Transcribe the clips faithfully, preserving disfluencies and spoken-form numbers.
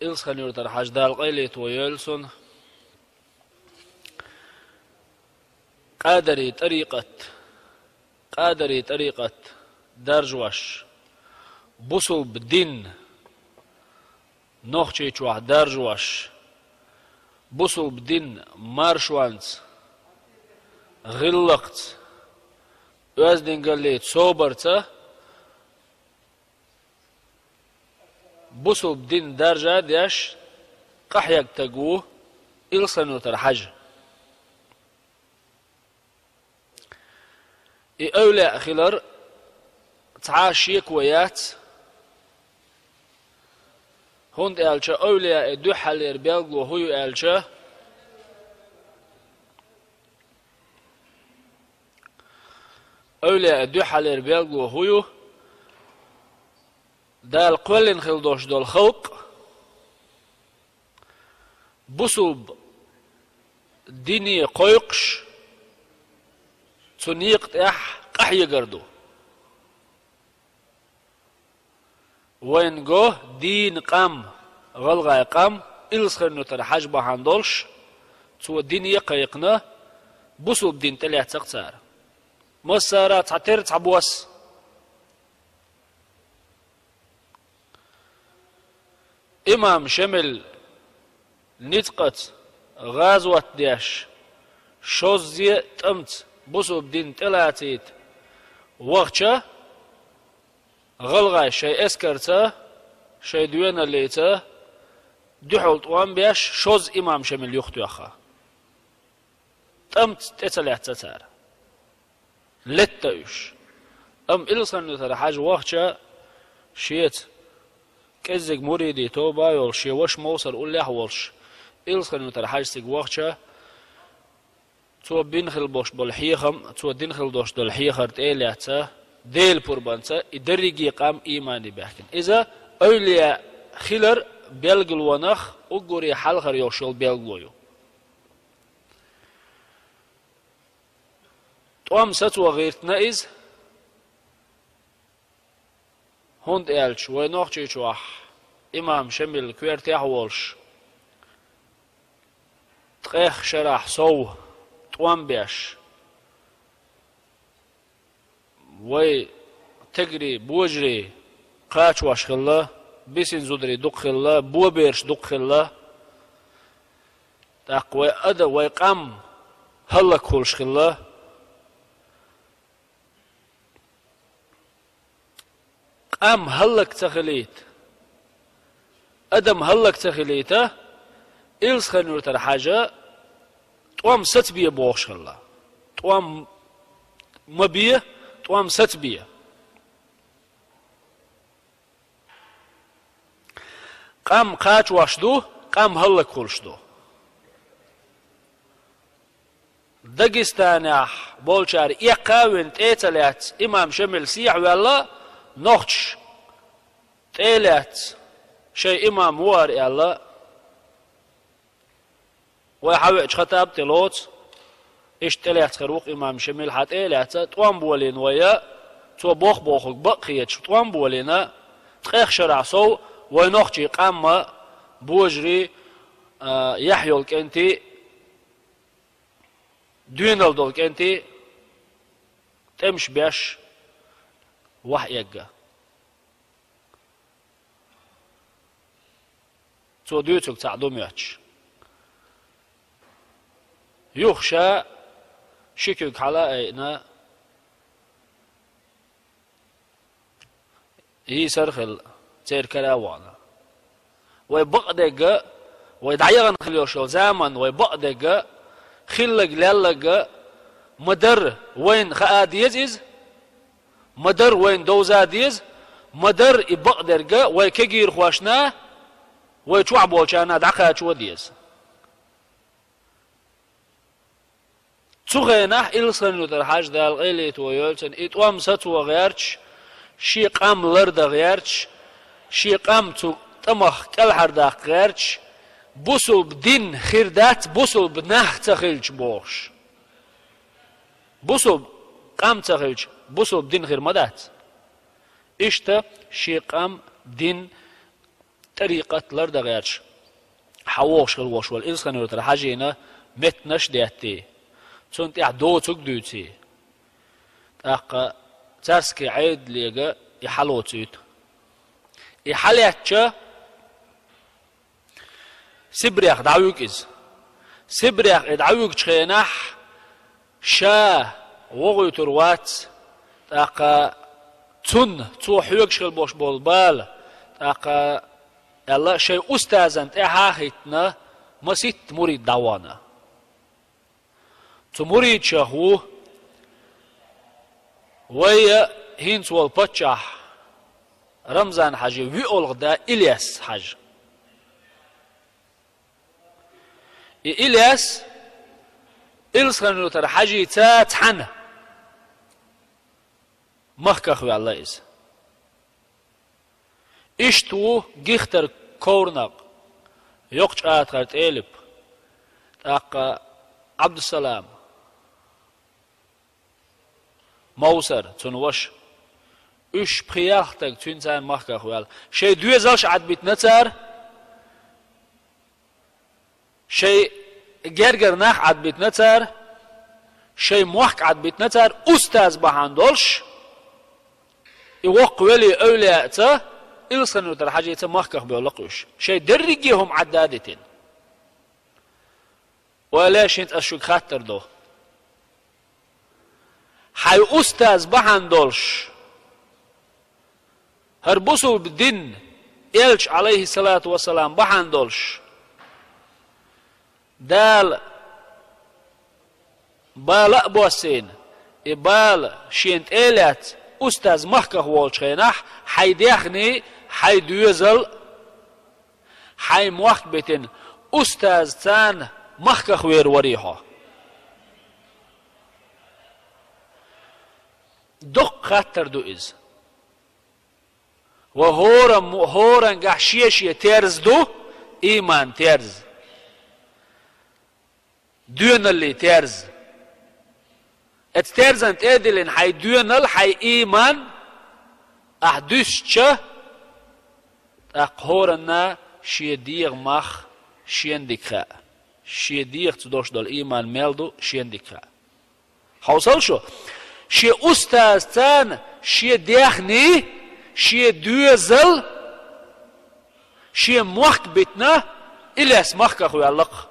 Илсхан-Юртара Хьажа, Дала къайле тхо йойла цунна, Къадари тӀарикъат, Къадари тӀарикъат даржош, бусулба дин Нохчийчохь даржош, бусулба дин маршонца, гӀиллакхца, оьздангаллица, собарца, бусулба дин даржа а деш, къахьегна стаг ву Илсхан-Юртара Хьажа. И эвлаъ хилар цхьа а шеко яц, хӀунда аьлча эвлаъ дуьххьалера белгало хӀун ю аьлча, эвлаъ дуьххьалера белгало хӀун ю? Дала кхоьллина хила долуш долу халкъ бусулба дине кхойкхуш, цу некъа тӀехь къахьегар ду. Вайна го дийна къам, гӀалгӀай къам, Илсхан-Юртара Хьажа бахьана долуш, цо дине кхайкхина, бусулба дин тӀелаьцна-кх цара. Массара а цхьатера цхьабосса. Имам Шемал ницкъаца, гӀазот деш, шозза а тӀамца бусулба дин тӀелацийта вахча, гӀалгӀай шайн эскарца, шайн доьналлица дуьхьал тӀом беш, шозза имам Шемал юхатоьхна. ТӀамца тӀе ца лаьцна цара. Летта уьш. Амма Илсхан-Юртара Хьажа вахча, шеца кӀеззиг муридийн тоба а йолуш, шен ваша Мовсар уллехь а волуш, Илсхан-Юртара Хьажа цига вахча, цо бина хила болуш болу хьехам, цо дина хила долуш долу хьехар тӀе а лаьцна, Делан пурбанца и дерриге къам иймане баьхкина. Иза эвлаъ хилар белгалонах уггаре хьалхара йолуш йолу белгало ю. ТӀом сацо гӀиртина иза, хӀунда аьлча вай Нохчийчохь имам Шемал коьртехь а волуш, ткъех шарахь сов тӀом беш, вай тегарий, божарий кхачош хилла, бисина зударий дукха хилла, бобераш дукха хилла. ТӀаккха вай ада, вай къам хӀаллакьхуьлуш хилла. Къам хӀаллак ца хилийта, адам хӀаллак ца хилийта, Илсхан-Юртара Хьажа тӀом сацабе бохуш хилла. ТӀом ма бе, тӀом сацабе. Къам кхачош ду, къам хӀаллакьхуьлуш ду. Дагестанехь болчара эккха а вина тӀе а ца лаьцна, имам Шемал сехьаваьлла, нохчаша тӀе а лаьцна, шайн имам ву хӀара аьлла, вай хьавеача хатаб тӀе лоцу, иштта тӀелаьцна хир ву-кх имам Шемал, хьан тӀе а лаьцна, тӀом болийна вай, цо боху-бохург бакъ хеташ тӀом болийна, ткъех шарахь сов вай нохчийн къам а, божарий а, яхь йолу кӀентий, доьналла долу кӀентий тӀемаш беш вахьа эгна. Цо дуьйцург цхьаъ ду моьттуш. Юха ша ши куьг хьала а айина, йийсар а хилла, церан кара а вахана. Вай бакъдерг а, вай дӀаяхана хила йолуш йолу заман, вай бакъдерг а, хилларг, лелларг а ма-дарра вайна хаа деза иза, ма-дарра вайна довза деза, ма-дарра и бакъдерг а вай кегийрхошна, вай чохь болчарна дӀакхачо деза. Цу хенахь Илсхан-Юртара Хьажа, Дала къайле тхо йойла цунна, и тӀом сацо гӀерташ, шен къам лардан гӀерташ, шен къам цу тӀамах кӀелхьардаккха гӀерташ, бусулба дин хир дац, бусулба нах ца хилча бохуш. Бусулба къам ца хилча, бусулба дин хир ма дац. Иштта шен къам, дин тӀарикъат лардан гӀерташ, хьавогӀуш хила волуш волу Илсхан-Юьртара Хьаьжина меттанаш а деттий, цунна тӀехь доцург а дуьйций, тӀаккха царский Ӏедалега и хьалоцуьйту. И хьалаьцча, Сибрех дӀавуьгу иза. Сибрех и дӀавуьгучу хенахь, ша вогӀуьйтур вац, тӀаккха цунна, цо хьоьгуш хила болуш болу бала, тӀаккха аьлла, шайн устазан тӀаьхьа а хӀиттина, маситта мурид дӀавахана. Цу муридашах ву вайн хӀинца волу паччахь Рамзан-Хьаьжин виъолгӀа да Ильяс-Хьаьжа. И Ильяс Илсхан-Юьртара Хьаьжица цхьаьна махках ваьлла иза. Иштта ву Гихтар Коврнакъ, Йоккхачу АтагӀара ТӀелип, тӀаккха Ӏабдуссалам, Мовсар, цуьнан ваша. Уьш пхи-ялх стаг цуьнца цхьаьна махках ваьлла. Шайн доьзалш а Ӏадбитина цара, шайн гергара нах а Ӏадбитина цара, шайн мохк а Ӏадбитина цара, устаз бахьана долуш, и воккха вели эвлаяъца, Илсхан-Юьртара Хьаьжица махках бевлла-кх уьш. Шайн дерриге а хӀума Ӏадда а дитина. Ойла, хӀинца ас шуьга хаттар до. Хьайн устаз бахьана долуш, хӀара бусулба дин элча, Ӏалайхиссалату вассалам, бахьана долуш, Дала бала а боссийна, и бала шена тӀе а лаьцна, устаз махках волчу хенахь, хьайн даьхний, хьайн доьзал, хьайн мохк битина, устаз царна махках вер варий хьо? Доккха хаттар ду иза. Ва хӀораммо-, хӀорангахь шен-шен терза ду, ийман терза, доьналлин терза. Оцу терзан тӀе а диллина хьайн доьналла, хьайн ийман ахь дуьсча, тӀаккха хӀоранна шен дегӀан мах шена дика хаьа. Шен дегӀаца долуш долу ийман мел ду шена дика хаьа. Хьовсал шу, шен устаз царна шен даьхний, шен доьзал, шен мохк битина, Ильяс махках ваьлла-кх.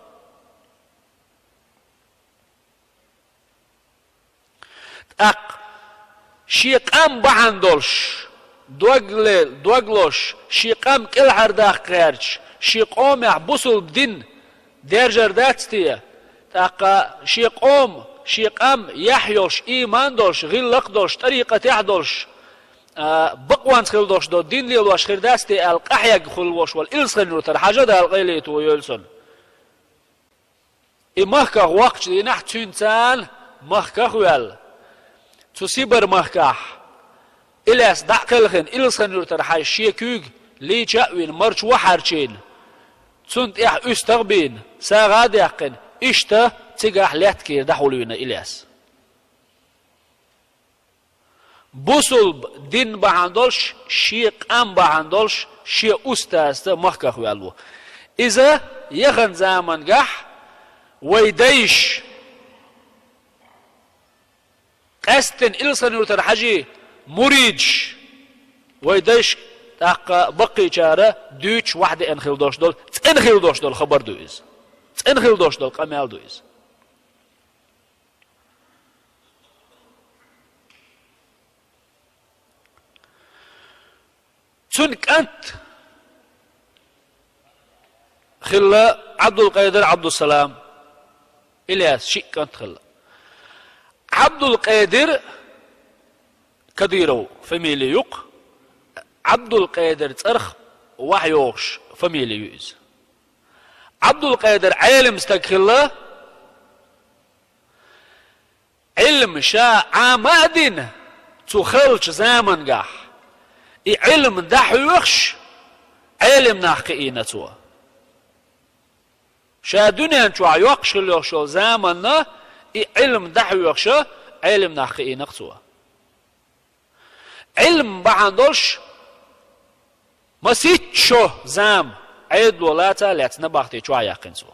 ТӀаккха шен къам бахьана долуш, дог ле-, дог лозуш, шен къам кӀелхьардаккха гӀерташ, шен къомехь бусулба дин даьржар дац те? ТӀаккха шен къом, шен къам яхь йолуш, ийман долуш, гӀиллакх долуш, тӀарикъатехь долуш, а, бакъонца хила долуш долу дин лелош хир дац те аьлла, къахьегна хуьлуш волу Илсхан-Юьртара Хьаьжа, Дала къайле тойойла цунна. И махках воккхучу дийнахь цуьнца цхьаьна махках а ваьлла. Цу Сибар-махкахь Ильяс дӀа а кхелхина, Илсхан-Юьртара Хьаьжа шен куьйга лийча а вина, марчо а хьарчийна, цунна тӀехь уьстагӀ а бийна, сагӀа а даьккхина, иштта цигахь лаьтта кийра дӀахьулвина Ильяс. Бусулба дин бахьана долуш, шен къам бахьана долуш, шен устазца махках ваьлла ву. Иза яхана замангахь вай дайша, къаьсттина Илсхан-Юьртара Хьаьжин муридаш, вай дайша, тӀаккха баккхийчара дуьйцуш, вахьдеана хила долуш долу, цӀена хила долуш долу хабар ду иза. ЦӀена хила долуш долу къамел ду иза. Цуьнан кӀант хилла Ӏабдулкъайдар, Ӏабдуссалам, Ильяс, шиъ кӀант хилла. Ӏабдулкъайдар, Кадыров фамили ю-кх, Ӏабдулкъайдар цӀарах вахьйогӀуш фамили ю иза. Ӏабдулкъайдар Ӏелам стаг хилла, Ӏилма ша Ӏама а дина, цу халчу замангахь, и Ӏилма дӀахьоьхуш, Ӏелам нах кхиийна цо. Ша дуьнен чохь йоккхуш хила йолуш йолу заманна и Ӏилма дӀахьоьхуша, Ӏелам нах кхиийна-кх цо. Ӏилма бахьана долуш, Масийтта шо зама Ӏедало лаца а лаьцна набахти чохь яьккхина цо.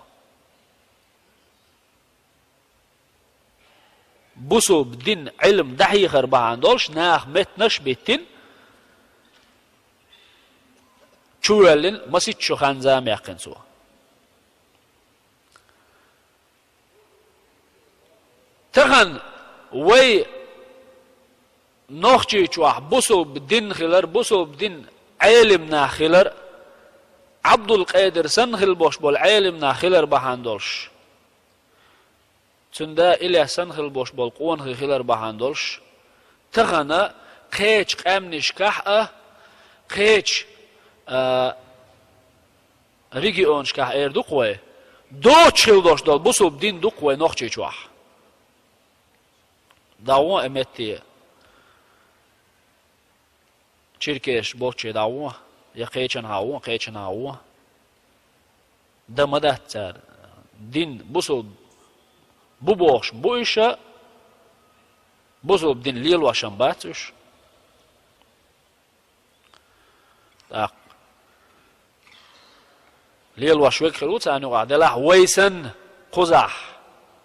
Бусулба дин Ӏилма дӀахьехар бахьана долуш, наха меттанаш а биттина, чувоьллина масийтта шо хан зама яьккхина цо. Тахана вай Нохчийчохь бусулба дин хилар, бусулба дин Ӏелам нах хилар, Ӏабдулкъедир санна хила бош болу Ӏелам нах хилар бахьана долуш, цуьнан да Илес санна хила бош болу къонахий хилар бахьана долуш, тахана кхечу къаьмнашкахь а, кхечу, а, регионашкахь эр ду-кх вай, доцуш хила дош долу бусулба дин ду-кх вай Нохчийчохь. ДӀагӀо а метте, черкеш болчче дӀагӀо, я кхечанхьа гӀо, кхечанхьа гӀо. Дан ма дац цара. Дин бусулба бу бохуш бу уьш, бусулба дин лелош-м бац уьш. ТӀаккха лелош верг хир ву царна юкъахь, делахь вай санна кхузахь,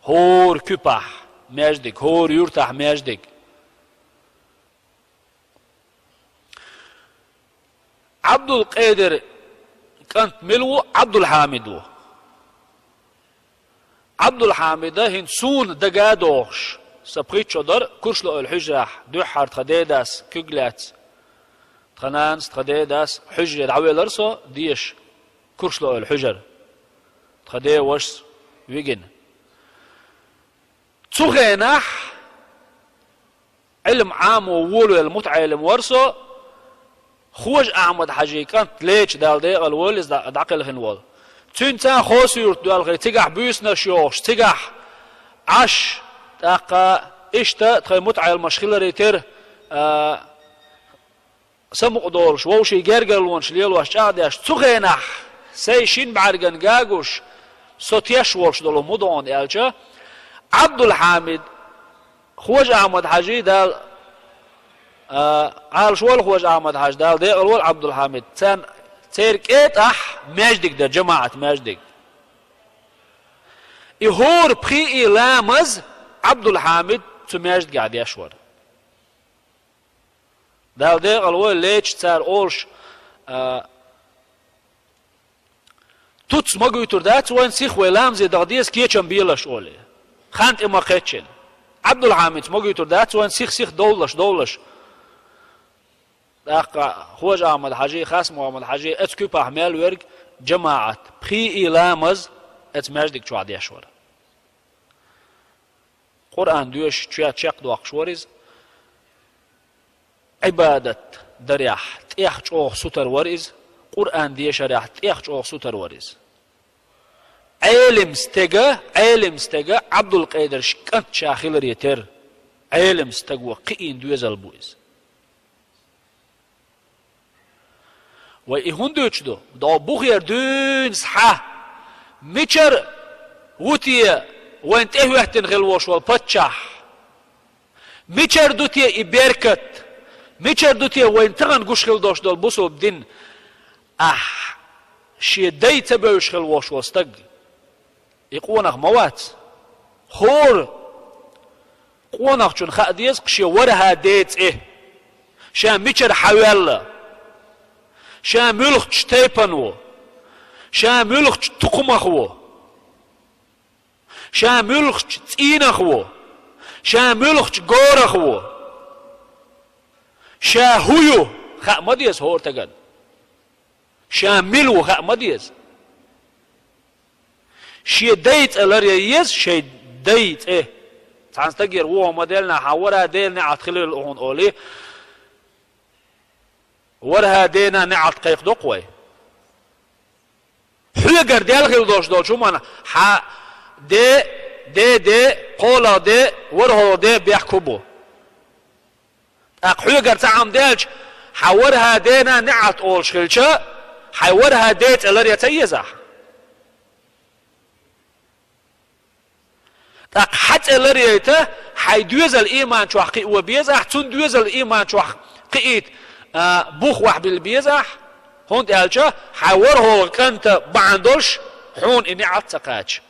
хӀора куьпахь маьждиг, хӀора юьртахь маьждиг. Ӏабдулкъедир кӀант мила ву? Ӏабдулхьамид ву. Ӏабдулхьамида хӀинца суна дага а дохуш, сан пхийтта шо дара, Куршлойл хьуьжарахь дуьххьара тхан дедас куьг лаьцна, тхан нанас, тхан дедас хьуьжаре дӀавелара со деша, Куршлойл хьуьжара, тхан ден вашас вигина. Цу хенахь Ӏилма Ӏамо волавелла мутаӀелам вара со, Хожа Ахьмад-Хьажин кӀант, леча, Дала декъала войла иза дӀа-, дӀакхелхина волу. Цуьнца Хосуьрта доьлхий, цигахь буьйсанаш йохуш, цигахь Ӏаш, тӀаккха иштта тхайн мутаӀеламаш хиларе терра, а, самукъадолуш, вовшийн гергарлонаш лелош чӀагӀдеш, цу хенахь сайн шина бӀаьргана гуш, со теш волуш долу хӀума ду хьуна аьлча, Ӏабдулхьамид, Хожа Ахьмад-Хьажи, Дала, а, Ӏалашвойла Хожа Ахьмад-Хьажа, Дала декъала войла Ӏабдулхьамид, царна, церан кӀентӀахь маьждиг дара, жамаӀат маьждиг. И хӀора пхи ламаз Ӏабдулхьамид цу маьждигехь деш вара. Дала декъала войла, леча, цара олуш, а, туц магуьйтур дац вайн, сиха вай ламазе даха деза, кечам белаш олий. Хан тӀе ма-кхеччина. Ӏабдулхьамица магуьйтур дац вайн, сиха-сиха довлалаш, довлалаш. ТӀаккха Хожа Ахьмад-Хьажи, Хас-Мухьаммад-Хьажи, оцу куьпахь мел верг жамаӀат, пхи ламаз оцу маьждиг чохь деш вара. Къуръан доьшуш, чоь-, чекхдоккхуш вара иза. Ӏибадат дарехь тӀех чӀогӀа сутара вара иза, Къуръан дешарехь тӀех чӀогӀа сутара вара иза. Ӏелим стега, Ӏелим стега Ӏабдулкъедирш кӀант ша хиларе терра, Ӏелим стаг ву, кхиийна доьзал бу иза. Вай и хӀунда дуьйцуш ду? ДогӀу бухера дуьйна схьа, мичара ву те вайн тӀехӀоьттина хила волуш волу паччахь? Мичара ду те и беркат? Мичара ду те вайн тахана гуш хила долуш долу бусулба дин? Ахь шен дай ца бевзаш хила волуш волу стаг. И къонах ма вац. ХӀора къонахчунна хаа деза-кх шен ворхӀа ден цӀе, ша мичара хьаваьлла, ша муьлххачу тайпана ву, ша муьлххачу тукхамах ву, ша муьлххачу цӀийнах ву, ша муьлххачу горах ву, ша хӀун ю, хаа ма деза хӀора стагана. Ша мила ву хаа ма деза. Шен дай цӀе ларъян еза, шен дай цӀе. Цхьана стагера вон ма деллинехь, хьан ворхӀа дена неӀалт хилийла хьуна олий, ворхӀа дена неӀалт кхайкхадо-кх вай. Хьоьгара даьлла хила долуш долчу хӀуманна хьан ден, ден ден, кхоалгӀа ден, ворхӀалгӀа ден бехк хӀун бу? ТӀаккха хьоьгара цхьа хӀума даьлча, хьан ворхӀа дена неӀалт олуш хилча, хьайн ворхӀа ден цӀе ларъян ца еза ахь? ТӀаккха хьан цӀе ларъяйта, хьайн доьзал ийман чохь кхио беза ахь, цуьнан доьзал ийман чохь кхиийта, а, бух охьабилла беза ахь, ХӀунда аьлча хьайн ворхӀалгӀа кӀанта бахьана долуш хьуна и неӀалт ца кхача.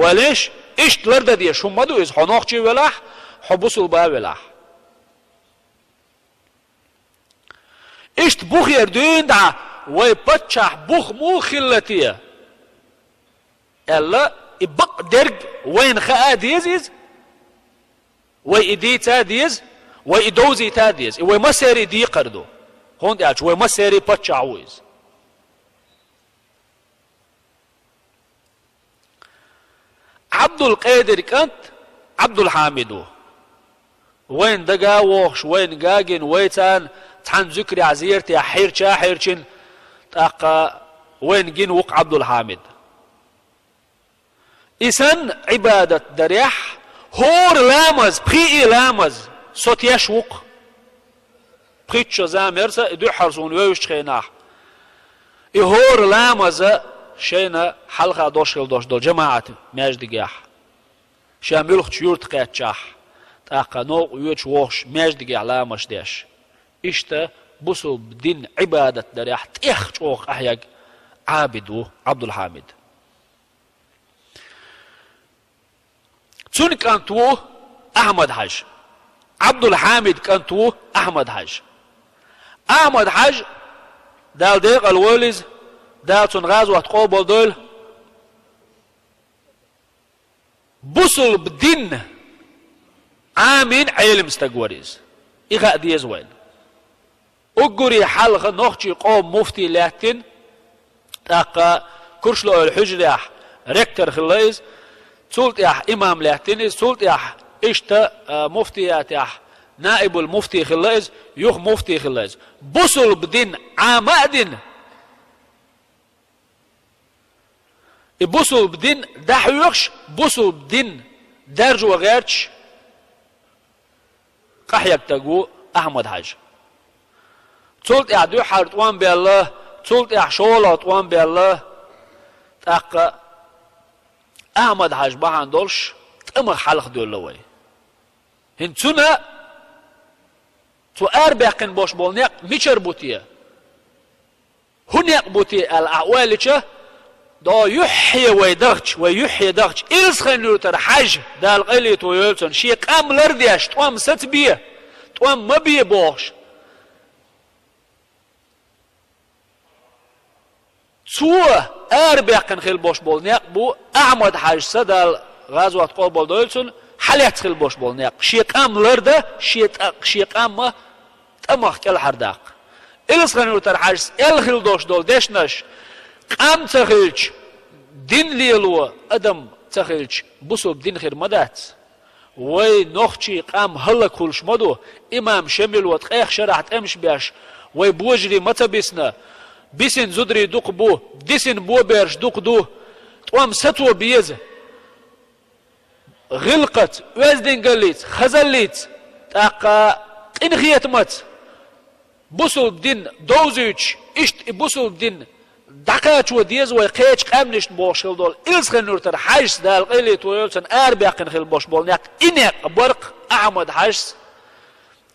Валеш, иштта лардан дезаш хӀума ма ду иза, хьо нохчи велахь, хьо бусулба велахь. Иштта бухера дуьйна дӀа, вай паччахь бух муха хилла те? Аьлла, и бакъдерг вайна хаа деза иза, вай и дийца деза, вай и довзийта деза. И вай массерий декхар ду. ХӀунда аьлча вай массерий паччахь ву иза. Ӏабдул-Къедир кӀант Ӏабдулхьамид ву. Вайна дага а вохуш, вайна гагина, вай царна цхьана зуькарехь, зератехь хьирча а хьирчина, тӀаккха вайна гина ву-кх Ӏабдулхьамид. И санна Ӏибадат дарехь, хӀора ламаз, пхиъ ламаз со теш ву-кх. Пхийтта шо зама яра сан и дуьххьара суна вевзачу хенахь. И хӀора ламаза шайна хьалха дош хила дош долу жамаӀат маьждигехь, ша муьлххачу юьрта кхаьччахь, тӀаккха новкъа йоьдуш вохуш маьждигехь ламазаш деш. Иштта бусулба дин Ӏибадат дарехь тӀех чӀогӀа къахьега Ӏабид ву Ӏабдулхьамид. Цуьнан кӀант ву Ахьмад-Хьажа. Ӏабдулхьамид кӀант ву Ахьмад-Хьажа. Ахьмад-Хьажа, Дала декъала войла иза, Дала цунна гӀазот къобалдойла, бусулба дин Ӏамийна Ӏелам стаг вара иза. И хаа деза вайна. Уггаре хьалха нохчийн къоман муфтий лаьттина, тӀаккха Куршлойл хьуьжарехь ректор хилла иза, цул тӀаьхьа имам лаьттина иза, цул тӀаьхьа иштта, а, муфтиятехь наибул муфтий хилла иза, юха муфтий хилла иза. Бусулба дин Ӏама а дина, и бусулба дин дӀахьоьхуш, бусулба дин даржо гӀерташ къахьегна стаг ву Ахьмад-Хьажа. Цул тӀаьхьа дуьххьара тӀом баьлла, цул тӀаьхьа шолгӀа тӀом баьлла, тӀаккха Ахьмад-Хьажа бахьана долуш тӀамах хьалха доьлла вай. ХӀинца цунна цо арабаьккхина бош болу некъ мичара бу те? ХӀун некъ бу те аьлла ахь ойла йича, дӀо юьххье вай дахча, вай юьххье дахча, Илсхан-Юьртара Хьаьжа, Дала къайле тойойла цунна, шен къам лардеш, тӀом сацабе, тӀом ма бе бохуш. Цо арабаьккхина хила бош болу некъ бу Ахьмад-Хьажас, Дала гӀазот къобалдойла цунна, хьалаьцна хила бош болу некъ. Шен къам лардан, шен тӀа-, шен къам а тӀамах кӀелхьардаккха. Илсхан-Юьртара Хьаьжас аьлла хила дош долу дешнаш, къам ца хилча, дин лело адам ца хилча, бусулба дин хир ма дац. Вай нохчийн къам хӀаллакьхуьлуш ма ду, имам Шемило ткъех шарахь тӀемаш беш, вай божарий ма ца бисна, бисина зударий дукха бу, дисина бобераш дукха ду, тӀом сацо беза. ГӀиллакхаца, оьздангаллица, хазаллица, тӀаккха къинхетамаца бусулба дин довзуьйтуш, иштта и бусулба дин дӀакхачо деза вай кхечу къаьмнашна бохуш хила долу Илсхан-Юьртара Хьаьжас, Дала къайле тойойла цунна, арабаьккхина хила бош болу некъ, и некъ бара-кх Ахьмад-Хьажас,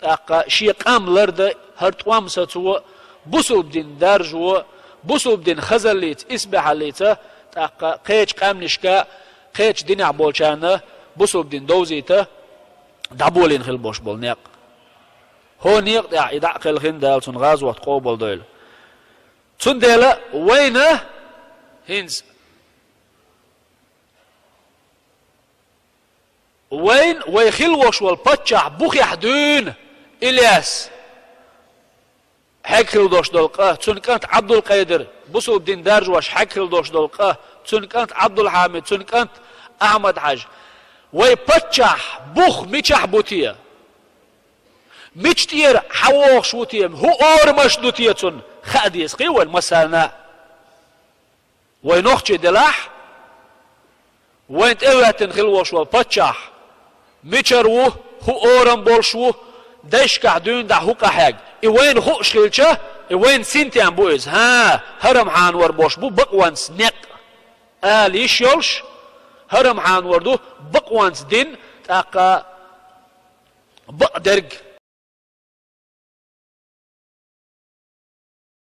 тӀаккха шен къам лардан, хӀара тӀом сацо, бусулба дин даржо, бусулба дин хазаллица, исбаьхьаллица, тӀаккха кхечу къаьмнашка, кхечу динехь болчарна бусулба дин довзийта дӀаболийна хила бош болу некъ. ХӀо некъа тӀехь и дӀа а кхелхина, Дала цунна гӀазот къобалдойла. Цундела вайна хӀинца, вайн, вай хила вош волу паччахь бухехь дуьйна Ильяс хьегна хила дош долу къа, цуьнан кӀант Ӏабдулкъайдир, бусулба дин даржош хьегна хила дош долу къа, цуьнан кӀант Ӏабдулхьамид, цуьнан кӀант Ахьмад-Хьажа. Вай паччахь бух мичахь бу те? Мича тӀера хьан вогӀуш ву те? ХӀун орамаш ду те цунна? Хаа деза кхин вайн массарна а. Вай нохчий делахь, вайн тӀе а хӀоьттина хила вош волу паччахь мичара ву, хӀун орам болуш ву, дайшкахь дуьйна дӀа хӀун къахьегна? И вайна хууш хилча, и вайн синтем бу иза. ХӀан, хӀара-м хьанвар бош бу бакъонца некъ ала йиш йолуш, хӀара-м хьанвар ду бакъонца дин, тӀаккха бакъдерг